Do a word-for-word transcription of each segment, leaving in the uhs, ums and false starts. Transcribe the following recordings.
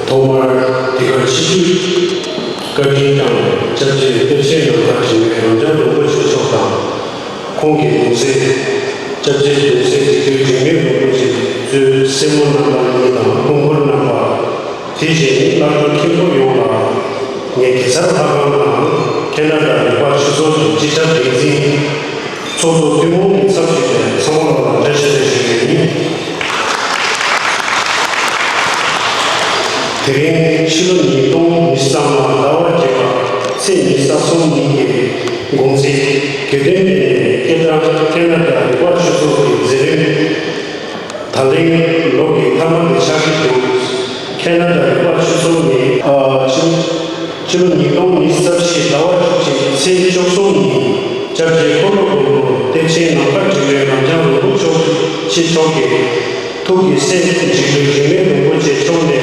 ཐོག་མར་འདི་གར་ཆིབས་བསྒྱུར་བཀའ་དྲིན་དང་སྐྱབས་རྗེ་གཏེར་ཆེན་ནམ་མཁའ་དྲི་མེད་རབ་འབྱམས་རིན་པོ་ཆེ་མཆོག་དང་། ཁོང་གི་གདུང་སྲས་སྐྱབས་རྗེ་གདུང་སྲས་འཇིགས་བྲལ་འཇིགས་མེད་རིན་པོ་ཆེ་གཙོས་སྲས་མོ་རྣམ་པ་གཉིས་དང་སྐུ་འཁོར་རྣམ་པ། དེ་བཞིན་བླ་སྤྲུལ་མཁན་པོ་ཡོངས་ལ་ངས་གེ་སར་ལྷ་ཁང་དང་ཁེ་ན་ཌ་རིག་པ་ཆོས་ཚོགས་ཀྱི་སྤྱི་ཁྱབ་འགན་འཛིན། ཚོགས་གཙོ་ཐུན་མོང་གི་ཚབ་ཞུས་པའི་ཚང་མ་ལ་བཀྲ་ཤིས་བདེ་ལེགས་ཞུ་རྒྱུ་ཡིན། དེ་རིང་ཕྱི་ལོ་ཉིས་སྟོང་ཉི་ཤུ་རྩ་ལྔ་ཟླ་བ་བརྒྱད་པ་ཚེས་ཉི་ཤུ་རྩ་གསུམ་ཉིན་གྱི་དགོང་ཚིགས་དགེ་ལྡན་པའི་སྐད་གྲགས་ཁེ་ན་ཌ་རིག་པ་ཆོས་ཚོགས་ཀྱི་མཛད་རིམ། ད་ལན་ལོ་གི་མཐའ་མ་དེ་ཆགས་ཀྱི་འདུག་ཁེ་ན་ཌ་རིག་པ་ཆོས་ཚོགས་ནི། ཨ། ཕྱི་ཕྱི་ལོ་ཉིས་སྟོང་ཉི་ཤུ་རྩ་བཞི་ཟླ་བ་བཅུ་གཅིག་ཚེས་བཅུ་གསུམ་ཉིན་སྐྱབས་རྗེ་འཁོར་ལོ་སྒམ་པོ་གཏེར་ཆེན་ནམ་མཁའ་དྲི་མེད་རབ་འབྱམས་རིན་པོ་ཆེ་མཆོག་གིས་ཐུགས་ཀྱི་སྲས་འཇིགས་བྲལ་འཇིགས་མེད་རིན་པོ་ཆེ་མཆོག་ནས་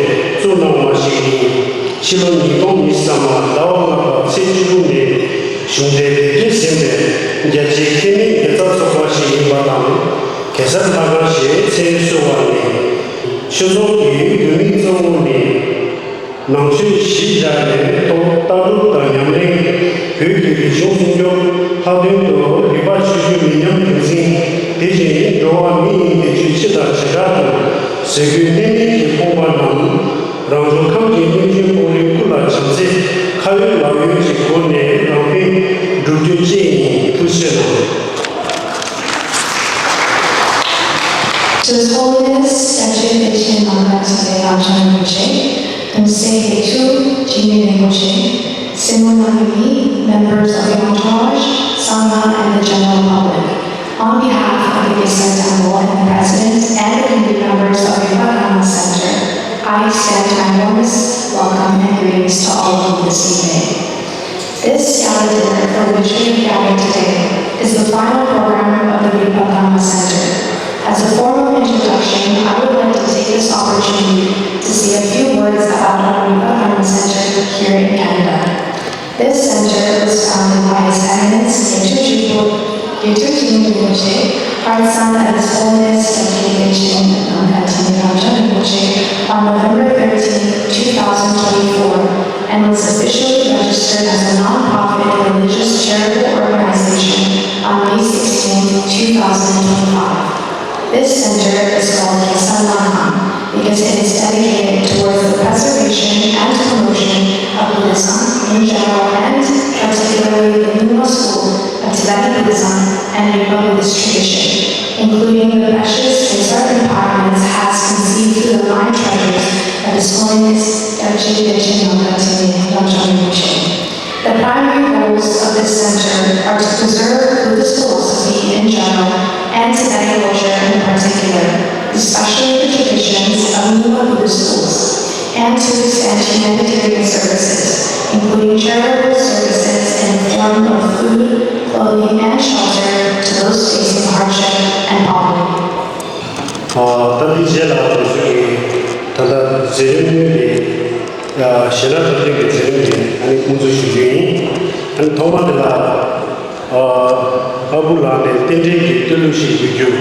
བཙུགས་གནང་བ་ཞིག་ཡིན། ཕྱི་ལོ་ཉིས་སྟོང་ཉི་ཤུ་རྩ་ལྔ་ཟླ་བ་ལྔ་པ་ཚེས་བཅུ་དྲུག་ནས་གཞུང་འབྲེལ་ལེགས་སྒྲིག་ཟིན་པའི་རྒྱ་ཆེའི་ཁེ་མེད་དགེ་རྩ་ཚོགས་པ་ཞིག་ཡིན་པ་དང་། གེ་སར་ལྷ་ཁང་ཞེས་མཚན་གསོལ་བ་ནི། ཆོས་ཚོགས་ཀྱི་དགོས་དམིགས་གཙོ་བོ་ནི། ནང་ཆོས་གཞི་བཞག་ནས་ཐོག་ལྟ་གྲུབ་དང་ཉམས་ལེན། བོད་ཀྱི་རིག་གཞུང་སྲུང་སྐྱོབ། ལྷག་དོན་དུ་རིག་པ་ཆོས་བརྒྱུད་མི་ཉམས་རྒྱུན་འཛིན། དེ་བཞིན་འགྲོ་བ་མི་ཡི་བདེ་སྤྱོད་སྤྱི་དང་བྱེ་བྲག་ཏུ་ཟས་གོས་གནས་མལ་གྱི་ཕོངས་པ་རྣམས་རང་བྱུང་ཁམས་ཀྱི་སྣོད་བཅུད་ཕུང་པོའི་སྐུ་ལ་བྱམས་བརྩེ་ཁ་ཡོད་ལག་ཡོད་ཀྱི་སྒོ་ནས་རང་དབང་སྒྲུབ་རྒྱུ་བཅས་ཡིན། ཐུགས་རྗེ་གནང་། To His Holiness Sachie Dechen Mangkha Tsingyel Lamjong Rinpoche, Tongse Gechu Jigme Rinpoche, Simon Nangini, members of the entourage, Sangha, and the general public, on behalf of the Gesar Temple and the President and the committee members of the Ripakama Center, I extend my warmest welcome and greetings to all of you this evening. This gala dinner for which we have gathered today is the final program of the Ripakama Center. As a formal introduction, I would like to take this opportunity to say a few words about our Ripakama Center here in Canada. This center was founded by His Eminence Gecho Jigme Rinpoche, grandson of His Holiness Sachie Dechen Mangkha Tsingyel Lamjong Rinpoche, on November thirteenth, two thousand twenty-four, and was officially registered as a non-profit religious charitable organization on May sixteenth, two thousand twenty-five. This center is called Gesar Lamkang because it is dedicated towards the preservation and promotion of Buddhism in general and particularly the Nyingma school of Tibetan Buddhism and Rinpa Buddhist tradition, including the precious Gesar empowerments has conceived through the mind treasures of His Holiness Gyaltshen Dechen Mangkha Tsingyel Lamjong Rinpoche. The primary goals of this center are to preserve Buddhist philosophy in general and Tibetan culture in particular, especially the traditions of Nyingma Buddhist schools, and to extend humanitarian services, including charitable services in the form of food, clothing, and shelter to those facing hardship and poverty. ཨ། ད་འདི་རྗེས་ལ་ང་ཚོ་གི་ད་ལྟ་མཛད་རིམ་གྱི་ཨ། གཞས་སྣ་འཁྲབ་སྟོན་གྱི་མཛད་རིམ་གྱི་ཨ་ནི་དབུ་འཛུགས་ཞུ་རྒྱུ་ཡིན། ཨ་ནི་ཐོག་མ་དེ་ལ་ཨ། ཨ་བུ་ལགས་ནས་རྟེན་འབྲེལ་གྱི་བསྟོད་གླུ་ཞིག་འབུལ་རྒྱུ།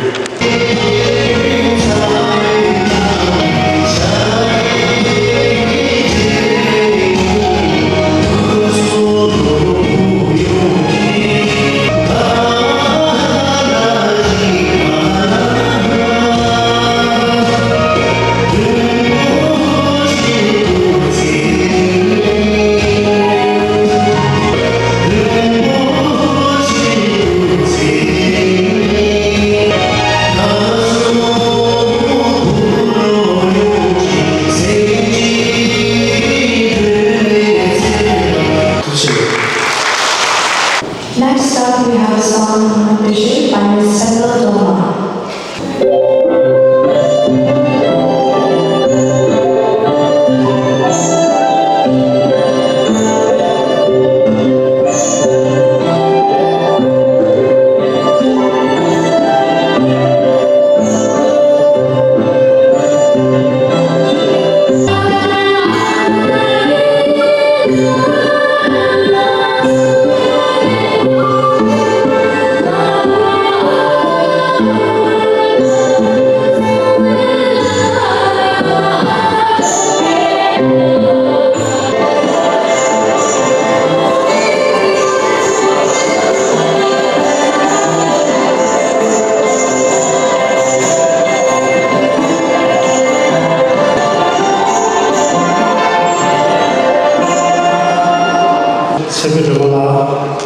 ཚེ་འཕེལ་སྒྲོལ་མ་ལགས་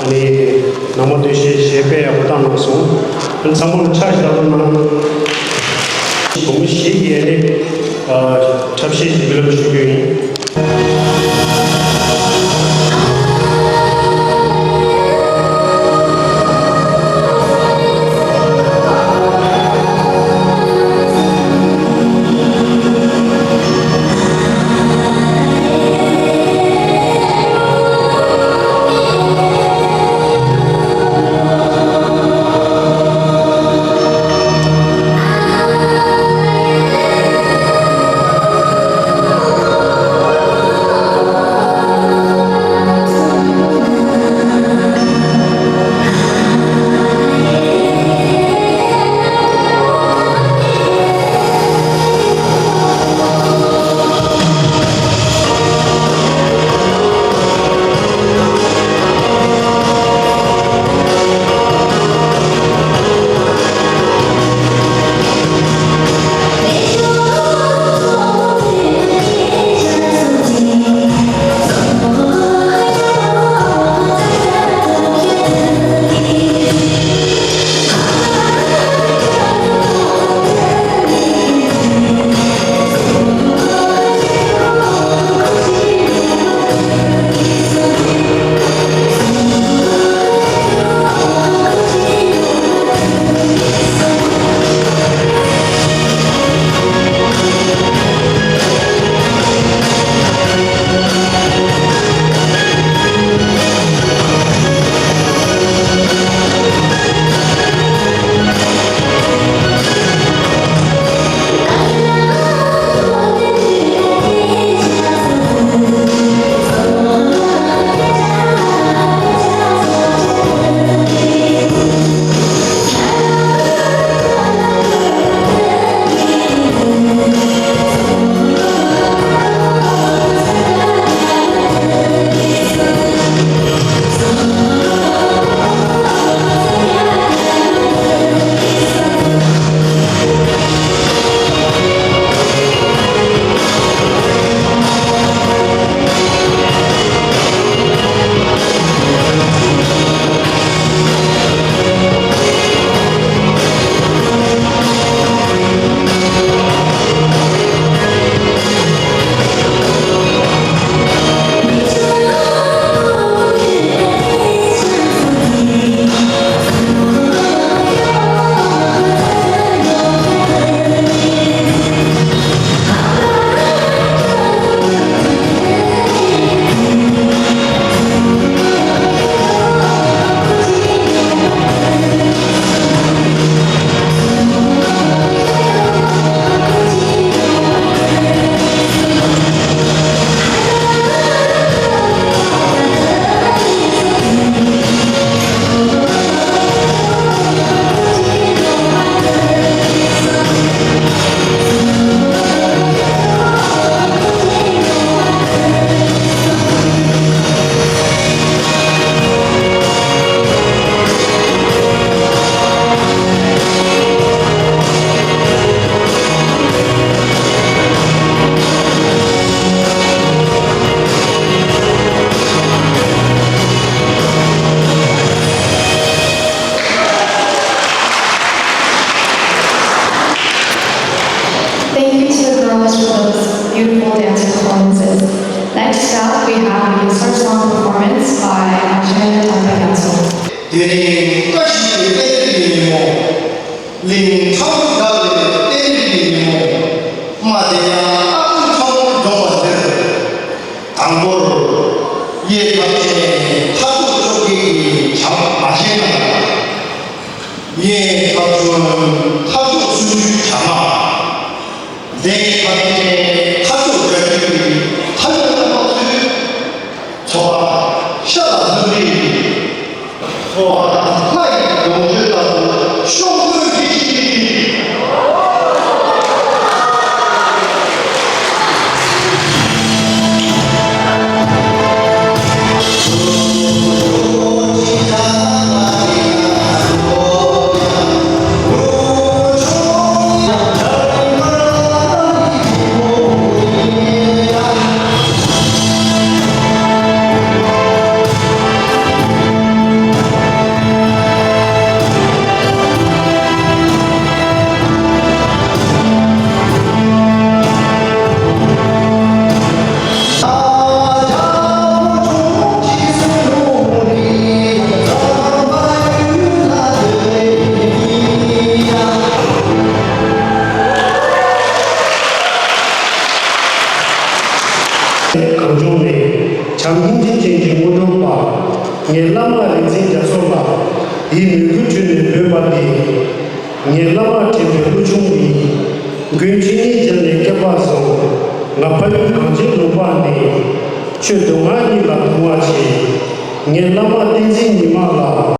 ཨ་ནི་ནང་མ་སྟོད་གཞས་གཞས་དཔེ་ཡག་པོ་བཏང་གནང་སོང་། ཨ་ནི་ཚང་མ་ལ་ཕྱག་ཞིག་བཏང་གནང་། བུ་མོ་བཞི་གིས་ཨ་ནི་འཁྲབ་གཞས་ཀྱི་རྨི་ལམ་ཞུ་རྒྱུ་ཡིན། Thank you to the girls for those beautiful dance performances. Next up, we have the Guitar Song performance by Ajahn Takayasu. དེ་རིང་བཀྲ་ཤིས་པའི་རྟེན་འབྲེལ་གྱི་ཉིན་མོ། གླིང་ཁྲ་བོ་དགའ་བའི་རྟེན་འབྲེལ་གྱི་ཉིན་མོ། མ་དེ་ཡང་ཨ་ཁུ་ཁྲ་བོ་འགྲོ་བ་འདིར། དང་པོར་གཡས་འཐབ་ཆེན་མཐའ་སྐོར་བཅོ་བརྒྱད་ཀྱི་བྱ་མ་བཞེངས་ན། གཡོན་འཐབ་ཆེན་མཐའ་སྐོར་སུམ་ཅུའི་བྱ་མ། གདན་འཐབ་ཆེན་མཐའ་སྐོར་བརྒྱད་ཅུའི་མཐའ་ཡོད་རྣམ་པ་ཚོས། ཚོགས་པ་ཤ་ལ་འཛུམ་རེ། ཚོགས་པ་ལྷ་ཡི་ལོངས་སྤྱོད་ལྟ་བུ་ཤོག་བུ་འདི་ཞིག་ཡིན། གངས་ལྗོངས་ནས། བྱམས་སྙིང་རྗེ་ཅན་གྱི་དངོས་གྲུབ་པ། ངའི་བླ་མ་རིག་འཛིན་རྒྱ་མཚོ་ལགས། ཡིད་མོས་གུས་བསྐྱེད་ནས་འབོད་པ་འདི། ངའི་བླ་མ་དྲན་པའི་ཀླུ་ཆུང་ཡིན། མགོན་ཁྱེད་ཉིད་མཇལ་ནས་བསྐལ་པ་བཟང་། ང་ཕ་ཡུལ་གངས་ཅན་ལུང་པ་ནས། ཆོས་སྡུག་བསྔལ་གཉིས་ལ་གདུང་བ་ཆེ། ངའི་བླ་མ་བསྟན་འཛིན་ཉི་མ་ལགས།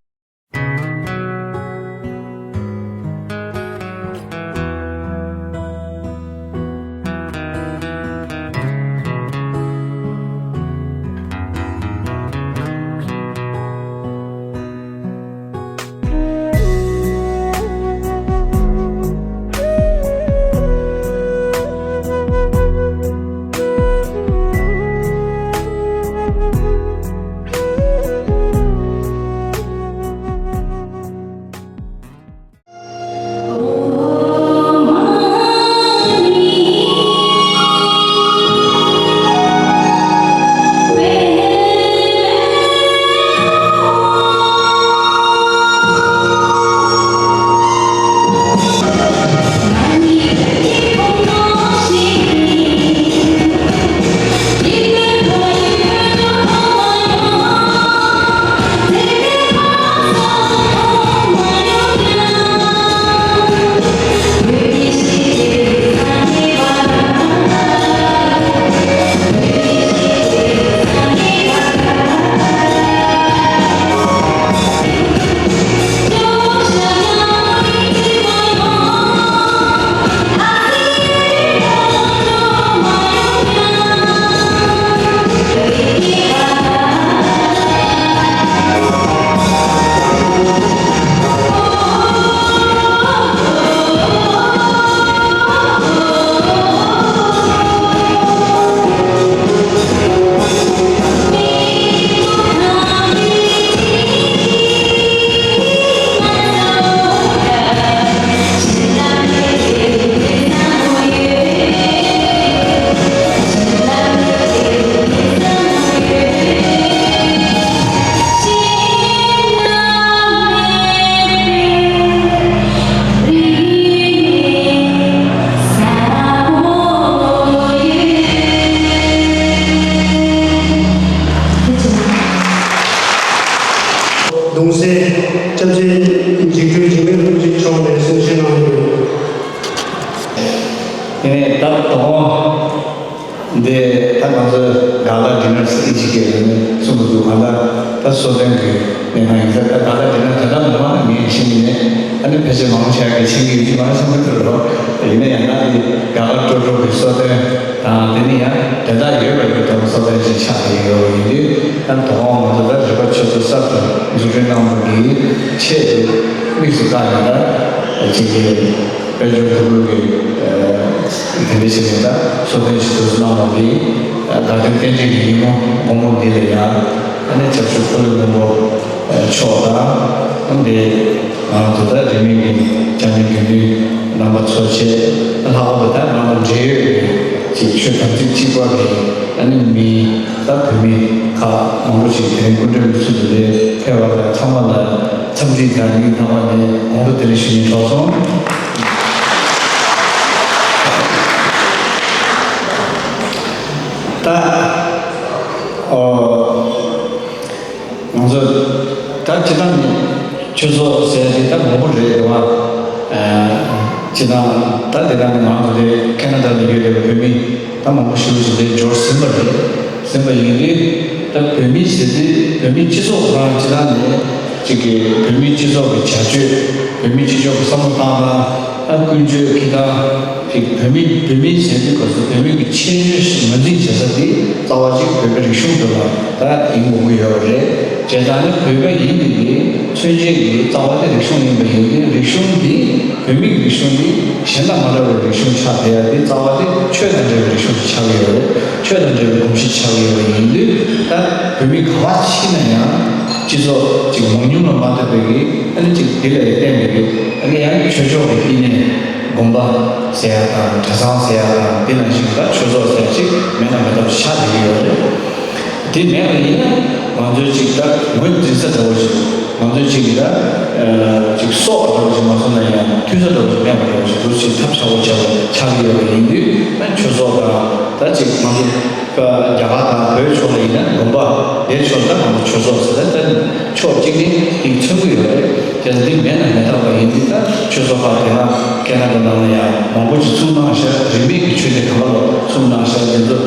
གདུང་སྲས་སྐྱབས་རྗེ་འཇིགས་སྐྱོབ་འཇིགས་མེད་རྡོ་རྗེ་མཆོག་ནས་གསུང་བཤད་གནང་ཡོད། ཡིན་ནའི་ད་དོ་དགོང་འདི་ད་ང་ཚོ་ག་ལ་ཌི་ནར་ཟེར་ཨིན་ཇི་སྐད་ལ་ནི་གསུང་གི་འདུག་གང་ལྟར་ད་གསོལ་སྟོན་གྱི་གནས་སྟངས་ཡིན་ཙང་ད་ག་ལ་ཌི་ནར་དེ་ལྟར་མི་མང་ན་ངས་ཤེས་ཀྱི་མེད། ཨ་ནི་ཕལ་ཆེར་མང་ཆེ་བ་གིས་མཁྱེན་གྱི་ཡོད་ཀྱི་མ་རེད་བསམ་གྱི་འདུག་རོགས། ཡིན་ན་ཡང་ད་འདི་ག་ལ་སྤྲོ་སྤྲོ་གི་གསོལ་སྟོན་དང་དེ་ནི་ཡང་དེ་དག་ཡོད་པ་ཡོད་དོ་གསོལ་སྟོན་ཞིག་ཆགས་ཀྱི་ཡོད་པ་ཡིན་དུས་ད་དོ་དགོང་ང་ཚོ་ད་རིག་པ་ཆོས་ཚོགས་གསར་དུ་འཛུགས་སྐྲུན་གནང་བ་འདིའི་ཆེད་དུ་དམིགས་སུ་བཀར་ནས་ད་ཅིག་གི་དཔལ་འབྱོར་ཕྲུ་གུ་གི་དེ་འདྲ་ཞིག་ཡིན་ད་གསོལ་སྟོན་ཞིག་དུ་གནང་བ་འདི་དགའ་ལྡན་རྟེན་འབྲེལ་གྱི་ཉིན་མོ་དགོང་མོ་འདི་ལ་ཡང་ཨ་ནི་སྐྱབས་ཆོས་འཁོར་ལོའི་མགོན་པོ་མཆོག་དང་ཨ་ནི་ང་ཚོ་ད་རིས་མེད་ཀྱི་བཅར་འདྲི་དགེ་འདུན་རྣམ་པ་ཚོ་བཅས་ལྷག་པར་དུ་ད་ང་ཚོ་འབྲེལ་ཡོད་ཀྱི་ཅིག་ཆོས་དམ་ཚིག་གཅིག་པ་གི་ཨ་ནི་མི་ད་བོད་མི་ཁག་མང་པོ་ཞིག་དེ་རིང་སྐུ་མགྲོན་གྱི་ཚུལ་དུ་ལས་ཕེབས་པ་ལ་ཚང་མ་ལ་འཚམས་འདྲི་དང་སྙིང་ཐག་པ་ནས་དགོངས་དག་བདེ་ལེགས་ཞུ་སྙིང་འདོད་སོང་། ད་ཨོ། ང་ཚོ་ད་སྤྱིར་བཏང་ནས་ཆོས་ཚོགས་ཟེར་ཡ་དེ་ད་མང་པོ་རེད་འདུག་བ། སྤྱིར་བཏང་ད་དེ་ག་ནས་ང་ཚོ་དེ་ཁེ་ན་ཌ་ལ་ཡོད་བསྡད་པའི་བོད་མི་ད་མང་པོ་ཞེ་པོ་ཅིག་དེ་འབྱོར་ཟིན་པ་རེད། ཟིན་པ་ཡིན་དུས་ད་བོད་མི་ཟེར་དུས་བོད་མི་སྤྱི་ཚོགས་རང་སྤྱིར་བཏང་ནས་ཅིག་གི་བོད་མི་སྤྱི་ཚོགས་ཀྱི་བྱ་སྤྱོད་བོད་མི་སྤྱི་ཚོགས་ཀྱི་བསམ་བློ་བཏང་སྟངས། ཨ་ཀུན་སྤྱོད་ཀྱི་དང་ཅིག་བོད་མི་བོད་མི་ཟེར་དུས་སྐབས་སུ་བོད་མི་གི་ཁྱད་ཆོས་ངོས་འཛིན་བྱེད་ས་དེ་རྩ་བ་ཅིག་བོད་པའི་རིག་གཞུང་དེ་ལ་ད་ཡིན་དགོས་ཀྱི་ཡོད་པ་རེད། བྱས་ཙང་ནི་བོད་པ་ཡིན་པའི་གི་མཚོན་བྱེད་ཀྱི་རྩ་བ་དེ་རིག་གཞུང་ཡིན་པ་ཡིན་དུས་རིག་གཞུང་འདི་བོད་མི་གི་རིག་གཞུང་འདི་གཞན་དང་མ་འདྲ་བའི་རིག་གཞུང་ཆགས་བསྡད་ཡ་དེ་རྩ་བ་དེ་ཆོས་དང་འབྲེལ་བའི་རིག་གཞུང་ཞིག་ཆགས་ཀྱི་ཡོད་རེད། ཆོས་དང་འབྲེལ་བའི་གོམས་གཤིས་ཆགས་ཀྱི་ཡོད་པ་ཡིན་དུས་ད་བོད་མི་ག་པར་ཕྱིན་ན་ཡང་སྤྱི་ཚོགས་ཅིག་མང་ཉུང་ལ་མ་ལྟོས་པའི་གི་ཨ་ནི་ཅིག་དེ་ལ་བརྟེན་པའི་གི་ཨ་ནི་ཡང་ཆོས་ཕྱོགས་ཀྱི་བསྟི་གནས་དགོན་པ་ཟེར་ཡ་དང་གྲྭ་ཚང་ཟེར་ཡ་དང་དེ་ནང་བཞིན་ད་ཆོས་ཚོགས་ཟེར་ཡ་ཅིག་མེད་ན་མེད་ཐབས་ཆགས་བསྡད་ཀྱི་ཡོད་རེད། དེ་མེད་པ་ཡིན་ན་ང་ཚོའི་ཅིག་ད་ངོས་འཛིན་ས་འདྲ་བོ་ཞིག་ང་ཚོའི་ཅིག་གི་ད་ཅིག་སྲོག་འདྲ་བོ་ཞིག་མ་སོང་ན་ཡང་མཐུན་ས་འདྲ་བོ་ཞིག་མེད་པ་འདྲ་བོ་ཞིག་འདུག་ཅིག་ཐབས་ཆག་པོ་ཆགས་པ་ཆགས་ཀྱི་ཡོད་པ་ཡིན་དུས་ད་ཆོས་ཚོགས་དང་ད་ཅིག་ང་ཚོ། རྒྱ་གར་དང་བོད་ཕྱོགས་ལ་ཡིན་ན་དགོན་པ་དེ་ཕྱོགས་ད་ང་ཚོ་ཆོས་ཚོགས་ཟེར་ད་ཕྱོགས་གཅིག་ནི་དེ་མཚོན་གྱི་ཡོད་རེད། དེ་འདི་མེད་ན་མི་རྟག་པ་ཡིན་དུས་ད་ཆོས་ཚོགས་ཁག་དེ་ན་ཁེ་ན་ཌ་ནང་ལ་ཡང་མང་པོ་ཅིག་ཚུགས་གནང་ཤག་རིས་མེད་ཀྱི་ཆོས་སྡེ་གང་ལ་ཚུགས་གནང་ཤག་དེ་ཚོ་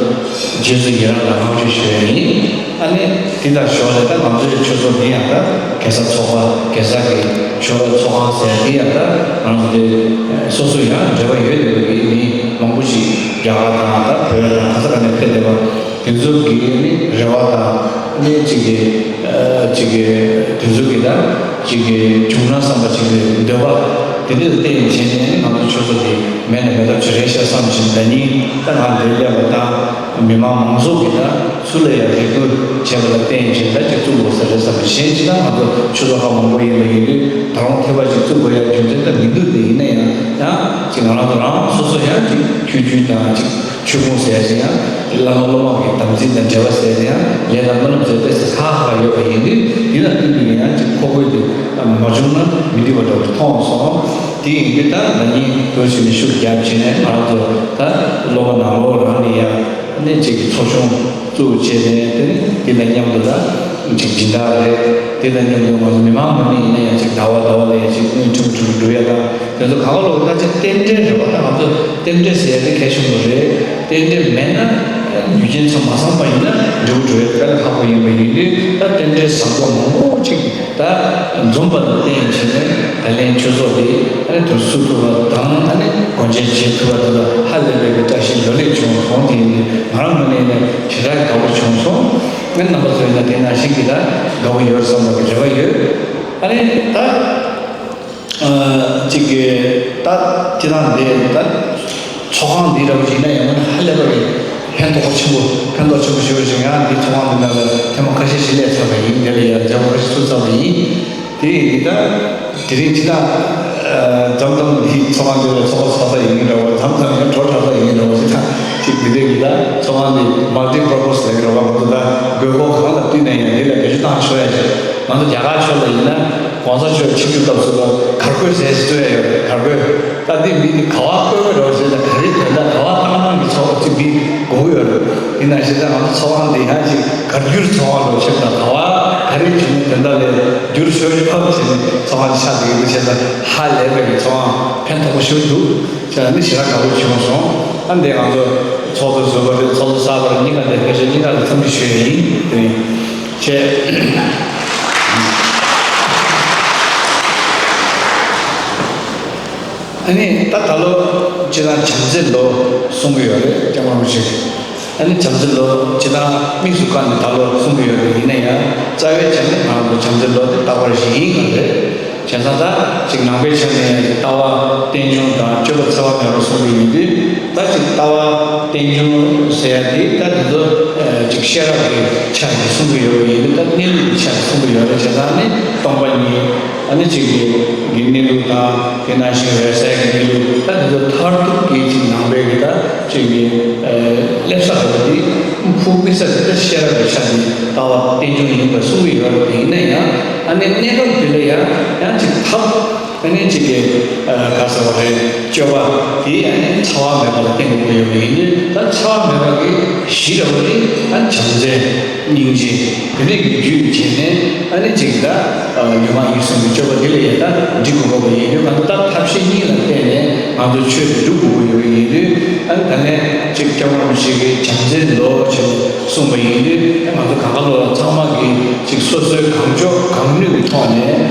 རྗེས་སུ་ཡི་རང་དང་བསྔགས་བརྗོད་ཞུ་ཡ་ཡིན། ཨ་ནི་དེ་དང་ཞོར་ལ་ད་ང་ཚོའི་ཆོས་ཚོགས་འདི་ཡང་ད་གེ་སར་ཚོགས་པ་གེ་སར་གྱི་ཆོས་ཚོགས་ཁང་ཟེར་དེ་ཡང་ད་ང་ཚོ་དེ་སོ་སོ་ཡང་འབྲེལ་བ་ཡོད་བསྡད་པའི་མི་མང་པོ་ཞིག་རྒྱ་གར་དང་ད་བོད་དང་ག་ས་ག་ནས་ཕེབས་བསྡད་པ་དེ་ཚོ་གི་ནི་རེ་བ་དང་ནི་གཅིག་གི་གཅིག་གི་དེ་ཚོ་གི་ད་གཅིག་གི་བྱུང་ན་བསམ་པ་གཅིག་གི་འདོད་པ་དེ་འདྲ་བསྟན་བྱས་ནས་ང་ཚོ་ཆོས་ཚོགས་དེ་མེད་ན་མེད་ཐབས་ཅིག་རེད་ཤག་བསམ་བཞིན་ད་ནི་ད་ང་འདིར་སླེབས་པ་དང་མི་མང་མང་ཚོགས་ཀྱི་ད་ཚུར་ལ་ཡང་རེ་སྐུལ་བྱས་པ་ལ་བརྟེན་བྱས་ད་ཅིག་བཙུགས་དགོས་ས་རེད་བསམ་པ་གཞན་ཅི་ད་ང་ཚོ་ཆོས་ཚོགས་ཁག་མང་པོ་ཡིན་པ་ཡིན་དུས་ད་རུང་ཐེ་བ་ཅིག་བཙུགས་དགོས་ཡ་རྒྱུ་མཚན་ད་མི་འདུག་དེ་ཡིན་ན་ཡང་ཡང་ཅིག་ང་རང་ཚོ་རང་སོ་སོ་ཡང་ཅིག་ཆོས་བརྒྱུད་དང་ཅིག་ཆོས་ཕུང་ཟེར་ཡ་ཅིག་ཡང་བླ་མ་སློབ་མ་གི་དམ་ཚིག་དང་འབྲེལ་བ་ཟེར་ཡ་ཅིག་ཡང་ལས་དང་སྨོན་ལམ་ཟེར་དཔེ་ཚ་ཁག་ཁག་ཡོད་པ་ཡིན་དུས་འདི་ལ་བསྟུན་པའི་ཡང་ཅིག་ཁོ་བོས་དེ་མ་བྱུང་ན་མི་འགྲིག་པ་འདྲ་བོ་མཐོང་སོང་། དེ་ཡིན་དུས་ད་ང་གཉིས་ཐུགས་ཞིབ་ནས་ཤུགས་རྒྱབ་བྱས་ནས་ང་རང་ཚོ་ད་སློབ་མ་ནང་ལོགས་རང་ནས་ཡང་ནས་ཅིག་གི་ཚོགས་ཆུང་བཙུགས་བྱས་ནས་དེ་ནས་དེ་དང་མཉམ་དུ་ད་ཅིག་སྦྱིན་བདག་རེད། དེ་དང་མཉམ་དུ་ང་ཚོ་མི་མང་མང་མི་ཡིན་ན་ཡང་ཅིག་ཟླ་བ་ཟླ་བ་ལ་ཡང་ཅིག་དངུལ་ཁྲིམས་ཁྲིམས་སྒྲུབ་ཡ་དང་དེ་ཚོ་གང་ག་ལོག་ད་ཅིག་རྟེན་འབྲེལ་རེད་བ། ད་ང་ཚོ་རྟེན་འབྲེལ་ཟེར་ཡ་དེ་གལ་ཆེན་པོ་རེད། རྟེན་འབྲེལ་མེད་ན་རྒྱུ་རྐྱེན་ཚོ་མ་ཚང་པ་ཡིན་ན་འབྲས་བུ་འགྲུབ་ཡ་དཔེ་ཁག་པོ་ཡིན་པ་ཡིན་དུས་ད་རྟེན་འབྲེལ་བཟང་པོ་མང་པོ་ཅིག་ད་འཛོམས་པ་ལ་བརྟེན་བྱས་ནས་ད་ལན་ཆོས་ཚོགས་འདི་ཨ་ནི་དུ་བསུ་ཐུབ་པ་དང་ཨ་ནི་སྒོ་འབྱེད་བྱེད་ཐུབ་པ་དེ་ལ་ཧ་ལས་པའི་བཀྲ་ཤིས་ལོ་ལེགས་བྱུང་སོང་། དེ་ཡིན་ནི་ང་རང་ངོས་ནས་ནི་ཞེ་དྲག་དགའ་པོ་བྱུང་སོང་། ཨ་ནི་རྣམ་པ་ཚོ་ཡིན་ན་དེ་ནང་བཞིན་གྱི་ད་དགའ་པོ་ཡོད་བསམ་པའི་རེ་བ་ཡོད། ཨ་ནི་ད་གཅིག་གི་ད་ཁྱེད་རང་འདི་ད་ཚོགས་ཁང་འདི་རབ་ཅིག་ན་ཡང་ཧ་ལས་པ་གི་ཕན་ཐོགས་ཆེན་པོ་ཕན་ཐོགས་ཆེན་པོ་ཞེ་པོ་ཅིག་ཡང་འདི་ཚོགས་ཁང་འདི་ནང་ལ་ཐེངས་མ་ཁ་ཤས་ཤིག་སླེབས་ཚར་བ་ཡིན། དེ་ལ་ཡང་མཛད་སྒོ་ཁ་ཤས་ཚུགས་ཚར་བ་ཡིན། དེ་ཡིན་ད་དེ་རིང་ཅི་ད་འཛམ་ཐང་འདི་ཚོགས་ཁང་འདི་ལ་ཚོགས་པ་ཚོགས་ས་ཡིན་འདྲ་བ། འཛམ་ཐང་ཡང་གྲོ་འཁྲབ་ས་ཡིན་འདྲ་བ། ཅི་ད་ཅིག་འདི་འདྲ་ཡིན་ད་ཚོགས་ཁང་འདི་མལ་ཊི་པར་པོ་སི་ལ་ཡིན་འདྲ་བ། ང་ཚོ་ད་དགོས་མཁོ་གང་ལ་བསྟུན་ནས་ཡང་འདི་ལ་བེད་སྤྱོད་བཏང་ཆོག་ཡ་ཅིག་ང་ཚོ་རྒྱ་གར་ཕྱོགས་ལ་ཡིན་ན་༸གོང་ས་མཆོག་ཆིབས་བསྒྱུར་སྐབས་སུ་གར་གོས་ཟེར་ཞིག་བཙུགས་ཡ་ཡོད་རེད། གར་གོས། ད་འདི་མི་འདི་ག་བ་བསྐོས་པའི་རོགས་ཟེར་ན་ག་རེ་དོན་དག་ག་བ་བཏང་གནང་གི་ཚོགས་ཅིག་འདི་དགོས་ཀྱི་ཡོད་རེད། དེ་ནང་བཞིན་ད་ང་ཚོ་ཚོགས་ཁང་འདི་ཡང་ཅིག་གར་བསྒྱུར་ཚོགས་ཁང་རོགས་ཆེད་དང་ག་བ་ག་རེ་བྱུང་ནས་དོན་དག་ལས་བསྒྱུར་ཤོར་ཡོད་ཕམ་བྱས་ནས་ཚོགས་ཁང་ཆགས་བསྡད་ཀྱི་འདུག་བྱས་ཙང་ཧ་ལས་པའི་གི་ཚོགས་ཁང་ཕན་ཐོགས་པོ་ཞིག་འདུག་བྱས་ཙང་འདི་ཞེ་དྲག་དགའ་པོ་བྱུང་སོང་། ཨ་འདི་ང་ཚོ་ཚོགས་གཙོ་ཟུར་པ་རེད། ཚོགས་གཙོ་གསར་པ་རེད། གཉིས་ཀ་འདི་ཕལ་ཆེར་གཉིས་ཀ་ལ་འཚམས་འདྲི་ཞུ་ཡ་ཡིན། དེ་རིང་བྱས། ཨ་ནི་ད་ད་ལོ་སྤྱིར་བཏང་བྱམས་བརྩེ་ལོ་གསུང་གི་ཡོད་རེད། སྐྱབས་མགོན་རིན་པོ་ཆེ་གིས། ཨ་ནི་བྱམས་བརྩེ་ལོ་སྤྱིར་བཏང་དམིགས་སུ་བཀར་ནས་ད་ལོ་གསུང་གི་ཡོད་རེད། ཡིན་ན་ཡང་རྩ་བའི་ཆ་ནས་ང་རང་ཚོ་བྱམས་བརྩེ་ལོ་དེ་རྟག་པར་བཞིན་ཡིན་ག་རེད། བྱས་ཙང་ད་ཅིག་ནང་པའི་ཆ་ནས་ཡང་ཅིག་ལྟ་བ་རྟེན་འབྱུང་དང་སྤྱོད་པ་འཚེ་བ་མེད་པར་གསུང་གི་ཡོད་དུས། ད་ཅིག་ལྟ་བ་རྟེན་འབྱུང་ཟེར་ཡ་དེ་ད་དེ་ཚོ་ཅིག་ཤེས་རབ་ཀྱི་ཆ་ནས་གསུང་གི་ཡོད་པ་ཡིན་དུས། ད་གནས་ལུགས་ཀྱི་ཆ་ནས་གསུང་གི་ཡོད་རེད། བྱས་ཙང་ནི་སྟོང་པ་ཉིད། ཨ་ནི་གཅིག་གི་གི་གནས་ལུགས་དང་། དེ་ནང་བཞིན་འོད་གསལ་གྱི་གནས་ལུགས། ད་དེ་ཚོ་མཐར་ཐུག་གི་གཅིག་ནང་པའི་གི་ད་གཅིག་གི་ཨ་སླེབས་ས་རེད་པ། དེ་ཕུགས་དམིགས་ས་དེ་ད་ཤེས་རབ་ཀྱི་ཆ་ནས་ལྟ་བ་རྟེན་འབྱུང་ཡིན་པ་གསུང་གི་ཡོད་རེད། དེ་ཡིན་ན་ཡང་ཨ་ནི་གནས་སྐབས་དེ་ལ་ཡང་ཡང་གཅིག་ཐབས་ཨ་ནི་གཅིག་གི་ཨ་ག་ཟེར་བ་རེད། སྤྱོད་པ་དེ་ཨ་ནི་འཚེ་བ་མེད་པ་ལ་བརྟེན་དགོས་ཀྱི་ཡོད་པ་ཡིན་དུས། ད་འཚེ་བ་མེད་པ་གི་གཞི་འདྲ་བོ་དེ་ད་བྱམས་བརྩེ། སྙིང་རྗེ། དེ་འདྲ་གི་རྒྱུད་བྱས་ནས་ཨ་ནི་ཅིག་ད་ལུས་ངག་ཡིད་གསུམ་གྱི་སྤྱོད་པ་འདི་ལ་ཡང་ད་འགྲིག་དགོས་པ་ཡིན་དུས། ང་ཚོ་ད་ཐབས་ཤེས་གཉིས་ལ་བརྟེན་ནས་ང་ཚོ་ཆོས་འདི་སྒྲུབ་དགོས་ཀྱི་ཡོད་པ་ཡིན་དུས། ཨ་ནི་ད་ནས་ཅིག་སྐྱབས་མགོན་རིན་པོ་ཆེ་གི་བྱམས་བརྩེ་ལོ་ཞེས་གསུངས་པ་ཡིན་དུས། ང་ཚོ་གང་ག་ལོ་ལ་ཚང་མ་གིས་ཅིག་སོ་སོའི་གང་ལྕོགས་གང་ནུས་ཀྱི་ཐོག་ནས་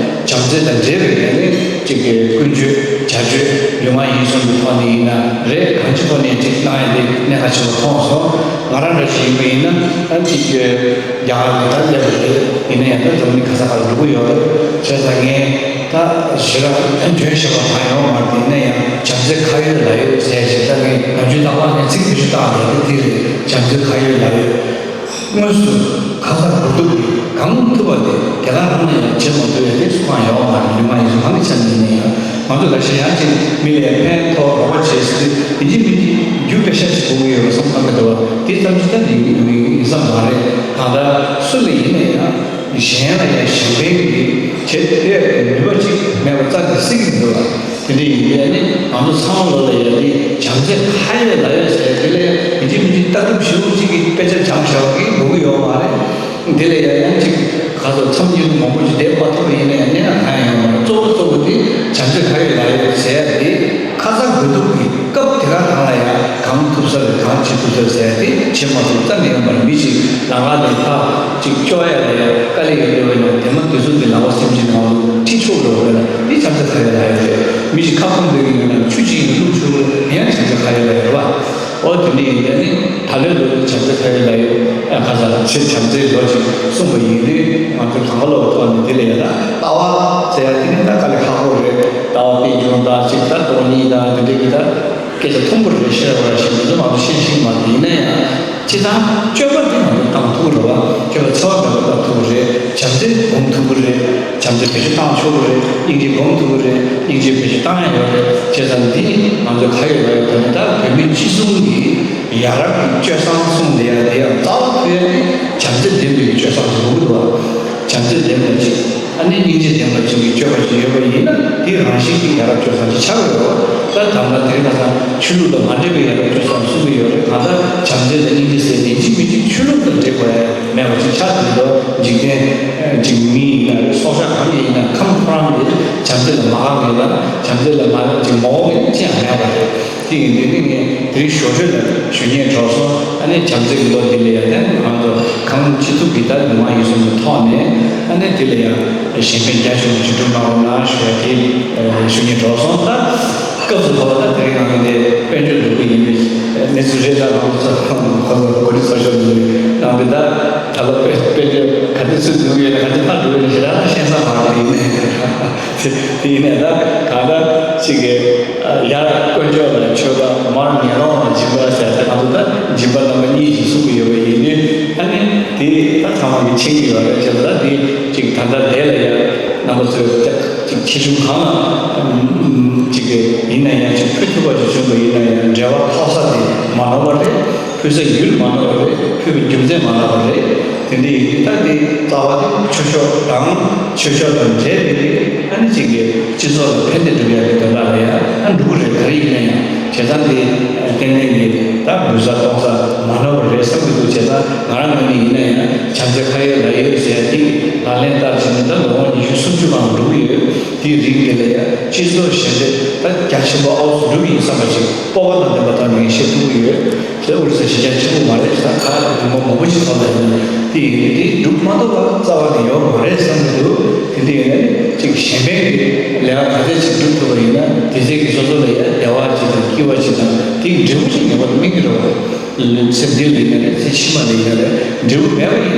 བྱམས་བརྩེ་དང་འབྲེལ་བའི་ངང་ནས་ཅིག་གི་ཀུན་སྤྱོད་བྱ་སྤྱོད་ལུས་ངག་ཡིད་གསུམ་གྱི་ཐོག་ནས་ཡིན་ན་རེད། གང་ཅིའི་ཐོག་ནས་ཅིག་གནང་ཡ་དེ་གནད་འགག་ཆེན་པོ་མཐོང་སོང་། ང་རང་འདྲ་ཞིག་ཡིན་པ་ཡིན་ན་ཨ་ཅིག་གི་རྒྱ་གར་ནས་ད་སླེབས་པ་རེད། ཡིན་ན་ཡང་ད་འཛམ་གླིང་ག་ས་ག་ལ་འགྲོ་གི་ཡོད་རེད། བྱས་ཙང་ངས་ད་ཞེ་དྲག་འཇོན་ཤེས་པ་གང་ཡོད་མ་རེད། ཡིན་ན་ཡང་བྱམས་བརྩེ་ཁ་ཡོད་ལག་ཡོད་ཟེར་ཞིག་ད་ངས་ནམ་རྒྱུན་རྟག་པར་ངས་ཚིག་བེད་སྤྱོད་བཏང་བསྡད་དེ་དེ་རེད། བྱམས་བརྩེ་ཁ་ཡོད་ལག་ཡོད། དངོས་སུ་ཁ་ཚ་དགོས་གཏུགས་ཀྱིས་གང་ཐུབ་པ་དེ་རྒྱ་ནག་ནང་ལ་ཡང་བྱེད་མ་ཐུབ་ཡ་དེ་སུ་གང་ཡོད་མ་རེད། ལུས་ངག་ཡིད་གསུམ་གང་གི་ཆ་ནས་ཡིན་ན་ཡང་། ང་ཚོ་ལ་ཞེ་ཡང་ཅིག་མི་ལ་ཕན་ཐོགས་རོགས་པ་བྱེད་ཟེར་དུས། ཡིན་གཅིག་མིན་གཅིག་རྒྱུ་པེ་ཤ་ཅིག་དགོས་ཀྱི་ཡོད་པ་བསམ་གཏན་མེད་འདུག་བ། དེ་ཙམ་ཅིག་ད་ནི་ཡིན་ས་མ་རེད། གང་ལྟར་སུ་ལ་ཡིན་ན་ཡང་གཞན་ལ་ཡང་གཞན་ཕན་གྱི་བྱེད་ཐུབ་ཡ་གི་ནུས་པ་ཅིག་མེད་པ་རྩ་ནས་སྲིད་ཀྱི་མི་འདུག་བ། དེ་འདྲ་ཡིན་པས་ནི་ང་ཚོ་ཚང་མ་ལོ་ལ་ཡ་དེ་བྱམས་བརྩེ་ཁ་ཡོད་ལག་ཡོད་ཟེར་དེ་ལ་ཡང་ཡིན་གཅིག་མིན་གཅིག་ལྟ་གྲུབ་ཞེ་པོ་གཅིག་གི་དཔེ་ཆ་སྦྱངས་བཞག་གི་དགོས་ཀྱི་ཡོད་མ་རེད། དེ་ལ་ཡང་ཡང་གཅིག་ག་ཚོད་མཚམས་སྙིགས་མང་པོ་ཞིག་བསྡད་མ་ཐུབ་པ་ཡིན་ན་ཡང་གནས་ལ་གང་ཡང་ཡོད་མ་རེད། གཙོ་བོ་གཙོ་བོ་དེ་བྱམས་བརྩེ་ཁ་ཡོད་ལག་ཡོད་ཟེར་ཡ་དེ་ཁ་ཚ་དགོས་གཏུགས་ཀྱི་སྐབས་དེ་ག་རང་ལ་ཡང་གང་ཐུབ་ས་རེད། གང་བྱེད་ཐུབ་ས་རེད་ཟེར་ཡ་དེ་བྱེད་མ་ཐུབ་རྩ་ནས་ཡོད་མ་རེད། མི་ཞིག་ལམ་ཁ་ནས་ཕར་གཅིག་སྐྱོར་ཡ་ལ་ཡང་དཀའ་ལས་ཡོད་པ་ཡིན་ན་དེ་མ་དུས་ཚོད་དེ་ལག་པ་སེམས་ཅན་ནང་དུ་ཁྲིད་ཆོག་འགྲོ་བ་ཡིན་ན་དེ་བྱམས་བརྩེ་ཁ་ཡོད་ལག་ཡོད་རེད། མི་ཞིག་ཁ་སྐོམ་སྡོད་ཀྱི་ཡོད་ན་ཆུ་ཅིག་བླུགས་ཆོག་ཡང་བྱམས་བརྩེ་ཁ་ཡོད་ལག་ཡོད་རེད་བ། ཨོ་དེ་འདྲ་ཡིན་ཙང་ནི་ད་ལོའི་ལོ་འདི་བྱམས་བརྩེ་ཁ་ཡོད་ལག་ཡོད་ཁ་ཚ་ཆེ་བྱམས་བརྩེའི་ལོ་ཅིག་གསུངས་པ་ཡིན་དུས་ང་ཚོ་གང་ག་ལོག་གི་ཐོག་ནས་དེ་ལ་ཡ་ད་ལྟ་བ་ཟེར་ཡ་དེ་ནི་ད་དཀའ་ལས་ཁག་པོ་རེད། ལྟ་བ་དཔེ་སྦྱོང་དང་ཅིག་ད་སྟོང་ཉིད་དང་དེ་འདྲའི་གི་ད་སྐད་ཆ་མཐོན་པོ་རེད། ཤེས་ར་བ་ར་ཞིག་མི་ཚོ་ང་ཚོ་ཤེས་ཤིག་མ་རེད། ཡིན་ན་ཡང་སྤྱིར་བཏང་སྤྱོད་པ་འདི་ང་ཚོ་བཏང་ཐུབ་རེད་བ། སྤྱོད་པ་འཚེ་བ་མེད་པ་བཏང་ཐུབ་རེད། བྱམས་བརྩེ་སྒོམ་ཐུབ་རེད། བྱམས་བརྩེ་བེད་སྤྱོད་བཏང་ཆོག་གི་རེད། སྙིང་རྗེ་སྒོམ་ཐུབ་ཀྱི་རེད། སྙིང་རྗེ་བེད་སྤྱོད་བཏང་ཡ་ཡོད་རེད། བྱས་ཙང་འདི་ང་ཚོ་ག་ཡོད་ལ་ཡོད་དོན་ད་བོད་མི་སྤྱི་གསུམ་གྱི་ཡ་རབས་ཀྱི་སྤྱོད་བཟང་གསུངས་བསྡད་ཡ་དེ་ཡང་རྩ་བ་ཐུག་ཡ་དེ་བྱམས་བརྩེ་ལྡན་པའི་སྤྱོད་བཟང་ཟེར་གྱི་འདུག་བ། བྱམས་བརྩེ་ལྡན་པ་ཅིག་ཨ་ནི་སྙིང་རྗེ་ལྡན་པ་ཅིག་གི་སྤྱོད་པ་ཅིག་ཡོད་པ་ཡིན་ན་དེ་རང་བཞིན་གྱིས་ཡ་རབས་སྤྱོད་བཟང་ཅིག་ཆགས་ཡོད་རེད། ད་ད་ལྟ་དེ་རིང་ཁ་སང་ཆོས་ལུགས་དང་མ་འབྲེལ་བའི་ཡ་རབས་སྤྱོད་བཟང་གསུང་གི་ཡོད་རེད། གང་ལྟར་བྱམས་བརྩེ་དང་སྙིང་རྗེ་ཟེར་ནས་ཅིག་མི་ཅིག་ཆོས་ལུགས་དང་འབྲེལ་བ་མེད་པ་ཅིག་ཆགས་ཀྱི་འདུག་འཇིག་རྟེན་ཅིག་མི་ཡིན་ན་རེད། སྲོག་ཆགས་གང་ཡིན་ན་ཁམས་ཁོ་རང་གི་བྱམས་བརྩེ་ལ་མ་དགའ་མཁན་དང་བྱམས་བརྩེ་ལ་མ་ཅིག་མ་འོང་མཁན་ཅི་ཡང་མེད་པ་རེད། དེ་ཡིན་དུས་ནི་ངས་དེ་རིང་ཞོར་འཕྲོས་ལ་ཞུ་སྙན་གྲོགས་སོང་། ཨ་ནི་བྱམས་བརྩེ་གི་ལོ་འདི་ལ་ཡང་ང་ཚོ་གང་ཅི་ཐུབ་ཀྱིས་ད་མི་མང་ཡིན་གསུང་གི་ཐོག་ནས་ཨ་ནི་དེ་ལ་ཡང་གཞན་ཕན་རྒྱ་ཆེན་པོ་ཅིག་སྒྲུབ་གནང་རོགས་གནང་ཞུ་ཡ་དེ་ཞུ་སྙན་གྲོགས་སོང་། ད་སྐབས་སུ་བབ་པ་ད་དེ་རིང་ང་ཚོ་འདི་དཔལ་འབྱོར་འགྲོ་གི་ཡིན་པའི་གནས་ཚུལ་རེད། ད་ང་ཚོ་ཁོ་ཚོ་གོ་སྒྲིག་ཚོགས་ཆུང་ཚོ་ནང་དུ་ད་ད་ལོ་དཔལ་འབྱོར་ག་ཚོད་ཚུད་འགྲོ་གི་ཡོད་ན་ག་ཚོད་ཕར་འགྲོ་གི་ཡོད་ན་ཞེ་དྲག་ཤེས་ས་མ་རེད། དེ་ཡིན་ནའི་ད་ག་ད་ཅིག་གི་ཡར་དཀོན་མཆོག་ལ་མཆོད་པ། མར་ངན་སློང་ལ་སྦྱིན་པ་ཟེར་ད་ང་ཚོ་ད་སྦྱིན་པ་རྣམ་པ་གཉིས་ཤིག་གསུང་གི་ཡོད་པ་ཡིན་དུས་ཨ་ནི་དེ་ད་ཚང་མ་གི་མཁྱེན་གྱི་ཡོད་རེད། བྱས་ཙང་ད་དེ་ཅིག་ད་ལྟ་དེ་ལ་ཡ་རྣམ་པ་ཚོས་ཅིག་ཆེ་ཆུང་གང་ལ་ཅིག་གི་ཡིན་ན་ཡང་ཅིག་ཕུལ་ཐུབ་པ་ཅིག་བྱུང་བ་ཡིན་ན་ཡང་འབྲེལ་བ་ཐོགས་ས་དེ་མ་ནོར་བ་རེད། ཕུལ་ས་ཡུལ་མ་ནོར་བ་རེད། ཕུལ་བའི་རྒྱུ་མཚན་མ་ནོར་བ་རེད། དེ་འདྲ་ཡིན་དུས་ད་དེ་རྩ་བ་དེ་ཆོས་ཕྱོགས་དང་ཆོས་ཕྱོགས་དང་འབྲེལ་བའི་ཨ་ནི་གཅིག་གི་སྤྱི་ཚོགས་ལ་ཕན་བདེ་སྒྲུབ་ཡ་གི་དོན་དག་ལ་ཡང་ཨ་འགྲོ་གི་རེད། ག་རེ་ཡིན་ན་ཡང་བྱས་ཙང་དེ་ཏན་ཏན་གྱི་ད་འབུལ་ས་གཏོང་ས་མ་ནོར་བ་རེད་བསམ་གྱི་འདུག་བྱས་ཙང་ང་རང་ངོས་ནས་ཡིན་ན་ཡང་བྱམས་བརྩེ་ཁ་ཡོད་ལག་ཡོད་ཟེར་ཡ་དེ་ལག་ལེན་བསྟར་བྱས་ནས་ད་ལོ་ངོ་ཉི་ཤུ་སུམ་ཅུ་གང་འགྲོ་གི་ཡོད། དེའི་རིང་དེ་ལ་ཡང་སྤྱི་ཚོགས་ཞི་བདེ་ད་རྒྱ་ཆེན་པོ་ཨའུ་ཚུགས་འགྲོ་གི་ཡིན་བསམ་པ་ཞིག་སྤོབས་པ་དང་ལྡན་པ་དང་ངས་བཤད་ཐུབ་ཀྱི་ཡོད། དེ་ཨོ་རི་ས་གཞི་རྒྱ་ཆེན་པོ་མ་རེད། ད་ག་རེ་མང་པོ་མང་པོ་ཞིག་ཐོག་ལ་ཡིན་ན་དེ་ཡིན་དེ་འགྲུབ་མ་ཐུབ་པ་རྩ་བ་ནས་ཡོད་མ་རེད་བསམ་གྱི་འདུག་དེ་འདྲ་ཡིན་ན་ནི་ཅིག་གཞན་ཕན་གྱི་ལས་ཀ་ག་ཚད་ཅིག་སྒྲུབ་ཐུབ་པ་ཡིན་ན་དེ་ཚད་ཀྱི་སོ་སོ་ལ་ཡང་བདེ་བ་ཅིག་དང་སྐྱིད་པ་ཅིག་དང་དེའི་འབྲས་བུ་ཅིག་ངེས་པར་དུ་སྨིན་གྱི་རེད་བ། སེམས་རྒྱུད་ལ་ཡིན་ན་རེད། ཚེ་ཕྱི་མ་ལ་ཡིན་ན་རེད། འབྲས་བུ་མེད་པ་ཡིན་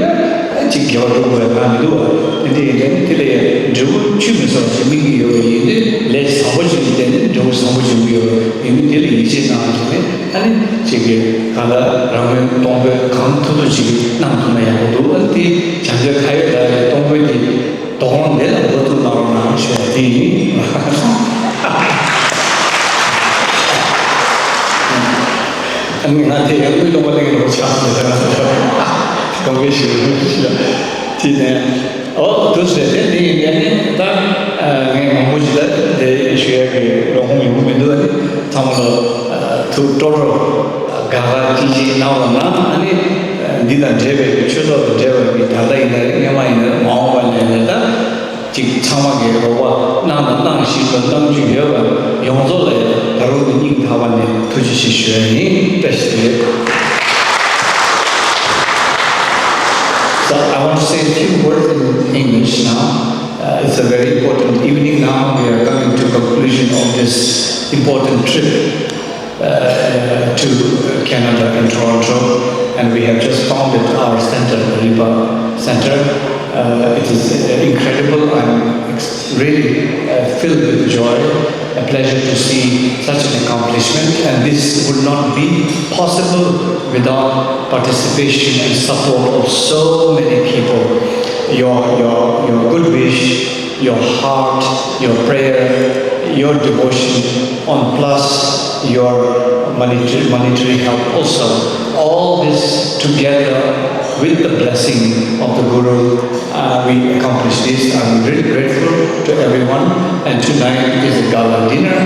ན་ཅིག་དགེ་བ་སྒྲུབ་དགོས་པ་མི་འདུག་བ། དེ་འདྲ་ཡིན་དུས་ནི་དེ་ལ་ཡང་འབྲས་བུ་ཆུད་མི་ཟ་བ་ཞིག་སྨིན་གྱི་ཡོད་པ་ཡིན་དུས་ལས་བཟང་པོ་ཅིག་གི་སྟེང་ནས་འབྲས་བུ་བཟང་པོ་འབྱུང་གི་ཡོད་པ་ཡིན་དུས་དེ་ལ་ཡིད་ཆེས་གནང་བྱས་ནས། ཨ་ནི་གཅིག་གིས་གང་ལྟར་རང་མོས་གཏོང་ཕོད་གང་ཐུབ་ཐུབ་ཅིག་གནང་ཐུབ་ན་ཡག་པོ་འདུག་ཨ་ནི་དེ་བྱམས་བརྩེ་ཁ་ཡོད་ལག་ཡོད་གཏོང་ཕོད་དེ་དོ་དགོང་འདི་ལ་འགོ་བཙུགས་གནང་རོགས་གནང་ཞུ་བ་དེ་ཡིན། ཨ་ནི་ང་དེ་ཡང་དངུལ་སློང་བ་གླེང་རོགས་ཆགས་སོང་། གང་གའི་ཞིག་རེད་ཞུ་བ་དེ་ནས། ཨོ་དུ་ཟེར་དེ་འདི་ཡིན་ནས་ནི་ད་ངས་མང་པོ་ཞིག་ད་དེ་ཞུ་ཡག་གི་ལོ་ཧོང་ཡོང་གི་མི་འདུག་ཨ་ནི་ཚང་མ་ལ་ཐུགས་སྤྲོ་རོགས་དགའ་དགའ་སྐྱིད་སྐྱིད་གནང་རོགས་གནང་། ཨ་ནི་འདི་དང་འབྲེལ་བའི་ཆོས་ཚོགས་དང་འབྲེལ་བའི་ད་ལྟ་ཡིན་ན་རེད། སྔོན་མ་ཡིན་ན་རེད། མ་འོངས་པ་ཡིན་ན་རེད། ད་ཅིག་ཚང་མ་གིས་རོགས་པ་གནང་དང་གནང་བཞིན་དུ་གནང་རྒྱུ་ཡོད་པ་ཡོངས་རྫོགས་ལ་ཡང་ད་རུང་གི་སྙིང་ཐག་པ་ནས་ཐུགས་རྗེ་ཆེ་ཞུ་ཡ་ཡིན། བཀྲ་ཤིས་བདེ་ལེགས། So I want to say a few words in English now. Uh, it's a very important evening now. We are coming to conclusion of this important trip, uh, to Canada in Toronto, and we have just founded our center, the Ripa Center. Uh, it is, uh, incredible. I'm ex-, really, uh, filled with joy, a pleasure to see such an accomplishment, and this would not be possible without participation and support of so many people. Your, your, your good wish, your heart, your prayer, your devotion, and plus your monetary, monetary help also. All this together With the blessing of the Guru, uh, we accomplish this. I'm really grateful to everyone. And tonight is a gala dinner.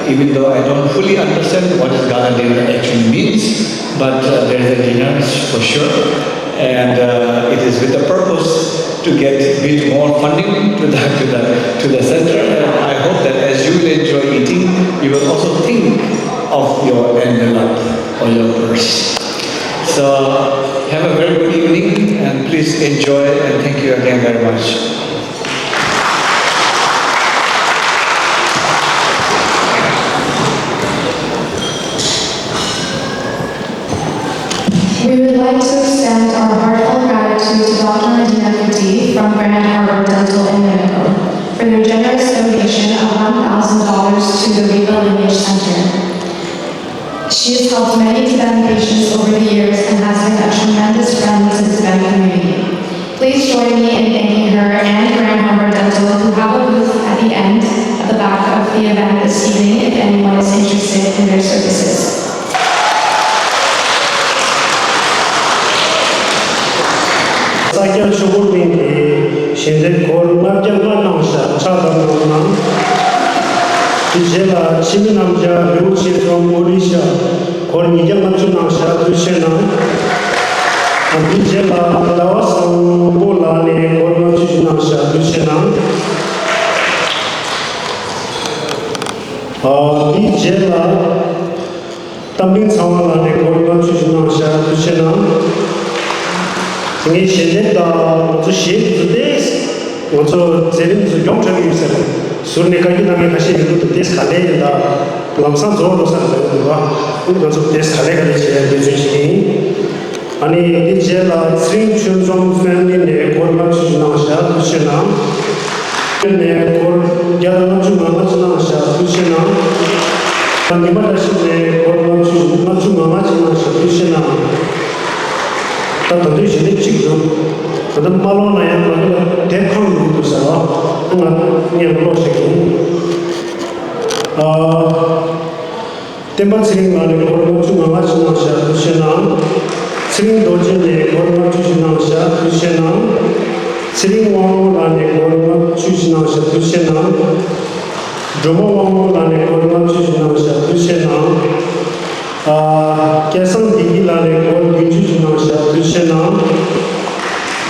Even though I don't fully understand what is gala dinner actually means, but uh, there is a dinner for sure. And uh, it is with a purpose to get a bit more funding to the, to the, to the center. And I hope that as you will enjoy eating, you will also think of your envelope or your purse. So, have a very good evening and please enjoy and thank you again very much. We would like to extend our heartfelt gratitude to Doctor Medina Kuti from Grand Harbor Dental in Miracle for their generous donation of one thousand dollars to the Viva Lineage Center. She has helped many Tibetan patients over the years and has been a tremendous friend to the Tibetan community. Please join me in thanking her and Grand Harbor Dental, who have a booth at the end, at the back of the event this evening, if anyone is interested in their services. ས་སྐྱ་ཆོས་འཁོར་གླིང་གི་ཞལ་འདེབས་སྒོར་ལྔ་བརྒྱ་ལྔ་གནང་ཤག་ཕྱག་བརྡབ་གནང་གནང་། དེ་རྗེས་ལ་འཆི་མེད་རྣམ་རྒྱལ་རི་བོ་ཆེ་ཚོ་མོ་ལི་ཤག་སྒོར་ཉིས་བརྒྱ་ལྔ་བཅུ་གནང་ཤག་ཐུགས་རྗེ་གནང་། དེ་རྗེས་ལ་ཟླ་བ་བཟང་པོ་ལགས་ནས་སྒོར་ལྔ་བཅུ་ཞིག་གནང་ཤག་ཐུགས་རྗེ་གནང་། དེ་རྗེས་ལ། གཏམ་གླིང་ཚང་བ་ལགས་ནས་སྒོར་ལྔ་བཅུ་ཞིག་གནང་ཤག་ཐུགས་རྗེ་གནང་། ངའི་ཞལ་འདེབས་དང་ང་ཚོ་གཞས་འདི་ཚོ་ཏོག་ཙམ་ང་ཚོ་མཛད་རིམ་ཚོ་མགྱོགས་དྲགས་ཡོད་ས་རེད། ཟུར་ནས་བཀའ་བཀྱོན་གནང་མཁན་ཁ་ཤས་ཡོད་འདུག་ཏོག་ཙམ་ག་ལེ་ཡིན་ད། ལམ་སང་རྫོགས་འགྲོ་ས་རེད་འདུག་བ། ང་ཚོ་ཏོག་ཙམ་ག་ལེ་ག་ལེ་བྱས་འབད་བརྩོན་བྱེད་ཀྱི་ཡིན། ཨ་ནི་འདི་རྗེས་ལ་ཚེ་རིང་ཆོས་འཛོམས་ཕེ་མི་ལི་ནས་སྒོར་ལྔ་བཅུ་ཞིག་གནང་ཤག་ཐུགས་རྗེ་གནང་། ནས་སྒོར་བརྒྱ་དང་ལྔ་བཅུ་ང་ལྔ་ཅིག་གནང་ཤག་ཐུགས་རྗེ་གནང་། ཉི་མ་བཀྲ་ཤིས་ནས་སྒོར་ལྔ་བཅུ་ལྔ་བཅུ་ང་ལྔ་ཅིག་གནང་ཤག་ཐུགས་རྗེ་གནང་། ད་ད་དུང་གཞི་ནས་གཅིག་འདུག་ད་ལྟ་མ་ལོང་ན་ཡང་ང་ལ་དེབ་ཁང་འདུག་འདུག་ཟེར་བ། ང་ངས་ཀློག་ཤེས་ཀྱི་ཡིན། ཨ། བསྟན་པ་ཚེ་རིང་ལགས་ནས་སྒོར་ལྔ་བཅུ་ང་ལྔ་ཅིག་གནང་ཤག་ཐུགས་རྗེ་གནང་། ཚེ་རིང་རྡོ་རྗེ་ནས་སྒོར་ལྔ་བཅུ་ཞིག་གནང་ཤག་ཐུགས་རྗེ་གནང་། ཚེ་རིང་དབང་མོ་ལགས་ནས་སྒོར་ལྔ་བཅུ་ཞིག་གནང་ཤག་ཐུགས་རྗེ་གནང་། སྒྲོལ་མ་དབང་མོ་ལགས་ནས་སྒོར་ལྔ་བཅུ་ཞིག་གནང་ཤག་ཐུགས་རྗེ་གནང་། ཨ། སྐལ་བཟང་བདེ་སྐྱིད་ལགས་ནས་སྒོར་བདུན་ཅུ་ཞིག་གནང་ཤག་ཐུགས་རྗེ་གནང་།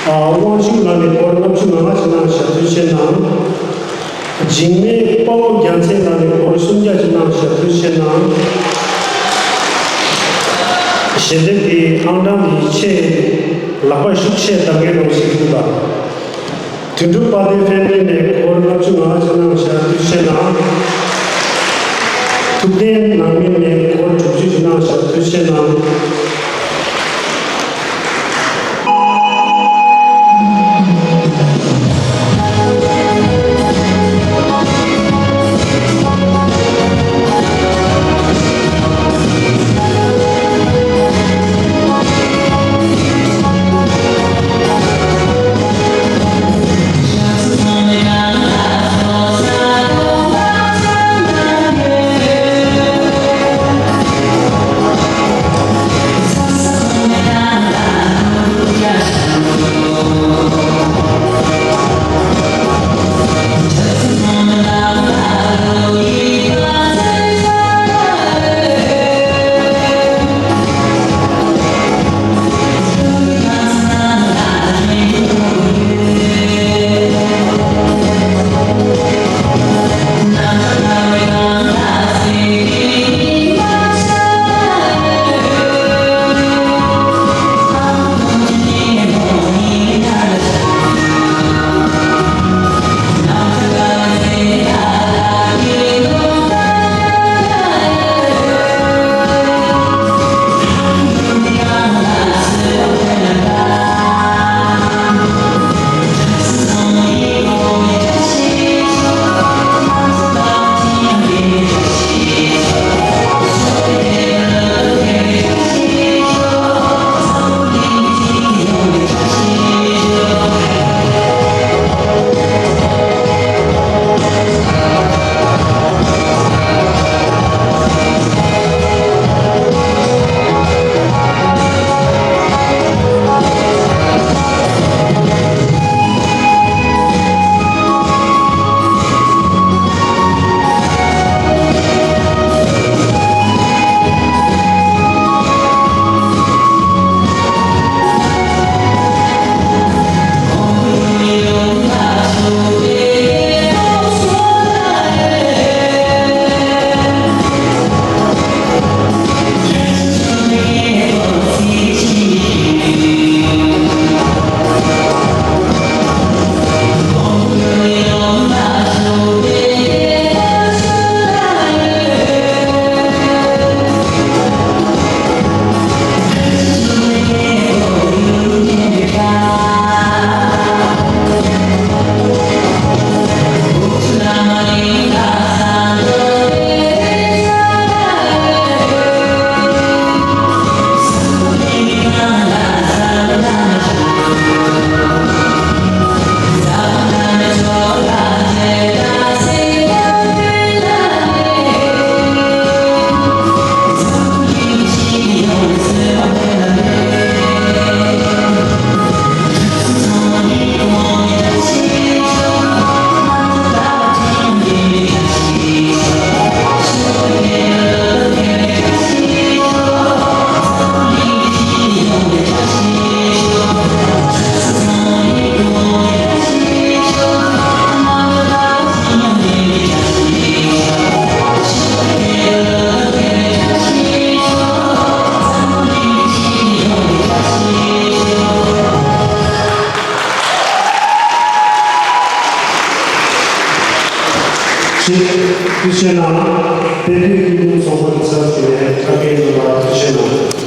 ཨ། དབང་ཕྱུག་ལགས་ནས་སྒོར་ལྔ་བཅུ་ང་ལྔ་ཞིག་གནང་ཤག་ཐུགས་རྗེ་གནང་། འཇིགས་མེད་དཔའ་བོ་རྒྱལ་མཚན་ལགས་ནས་སྒོར་སུམ་བརྒྱ་ཅིག་གནང་ཤག་ཐུགས་རྗེ་གནང་། ཞལ་འདེབས་འདི་ཨང་གྲངས་འདི་ཆེས་ལག་པ་ཤུགས་ཆེ་བརྡབ་མཁན་རང་ཞིག་འདུག་ལ། དོན་གྲུབ་དཔལ་ལྡན་ཕན་བདེ་ནས་སྒོར་ལྔ་བཅུ་ང་ལྔ་ཅིག་གནང་ཤག་ཐུགས་རྗེ་གནང་། ཐུབ་བསྟན་ནང་མི་ནས་སྒོར་དྲུག་ཅུ་ཅིག་གནང་ཤག་ཐུགས་རྗེ་གནང་། ཐུགས་རྗེ་གནང་། དཔལ་དུས་ཀྱི་ཉིན་ཚོགས་པ་གི་ཚབ་ཞུས་ནས་ཕྱག་འཁྱེར་གནང་བར་ཐུགས་རྗེ་གནང་།